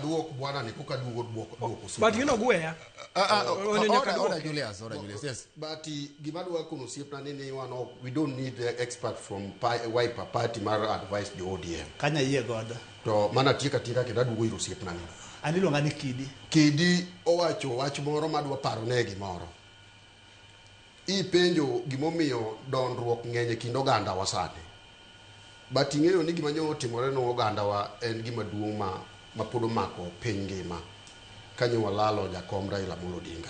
aduok bwana ni koka duogo duoko osiepna. But gino gweya. Onego nyaka Order, order, duoke. Julius, order, Julius. Yes. But gima dwa kono osiepna ni wan ok, we don't need the expert from Wiper Party mar advice jo ODM. Kanya yie godo. To mana tieka tieka kendo aduogo ir osiepna ni. An iluonga ni Kidi. Kidi owacho wach moro madwa paro ne gimoro. Ipenjo gimomiyo dondruok ng'eny e kind oganda wa sani. But ing'eyo ni gima nyo otimore ne oganda wa en gima duong' ma pod omako piny ngima. Kanyo walalo jakom Raila Amolo Odinga.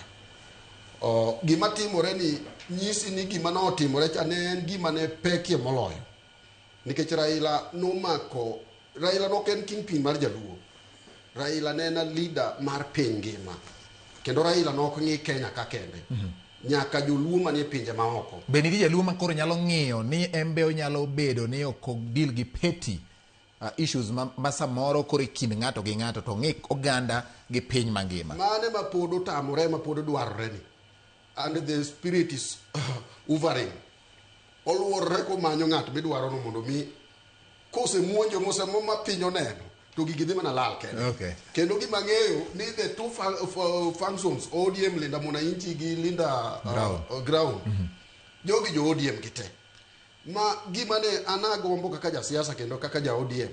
Gima timore ni nyisi ni gima notimore cha ne en gima ne pekie moloyo. Nikech Raila nomako, Raila nok en kingpin mar jaluo. Raila ne en a leader mar piny ngima. Kendo Raila nok ng'i Kenya ka kende. Nyaka joluo manie pinje maoko. Be nitie jaluo ma koro nyalo ng'iyo ni en be onyalo bedo ni ok deal gi petty issues ma samoro koro e kind ng'ato gi ng'ato to ng'i oganda gi piny mangima. Mane ma pod otamore ma pod dwarore ni. And the spirit is hovering. Oluorore komanyo ng'at midwaro no mondo mi kosemuonjo mosemo ma piny oneno to gigi dhi mana lal kende. Kendo gima ng'eyo ni the two functions ODM Linda Mwananchi gi Linda Ground. Ground. Jogi jo ODM gi te. Ma gima ne an agombo kaka jasiasa kendo kaka ja ODM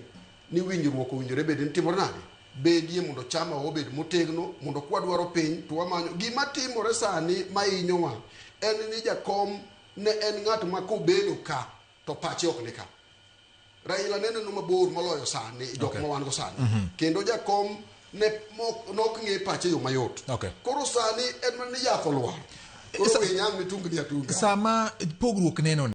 ni winjruok owinjore bed ni timore nade? Bedie mondo chama obed motegno, mondo kwadwaro piny to wamanyo. Gima timore sani mahinyowa en ni jakom ne en ng'at ma kobedo ka to pache ok ni ka. Raila ne neno mabor moloyo sani jok ma wan go sani. Kendo jakom ne nok ng'e pache yo mayot. Koro sani en mana ni yath olwar. Koro we nyang' mitungni atunga. Sama pogruok neno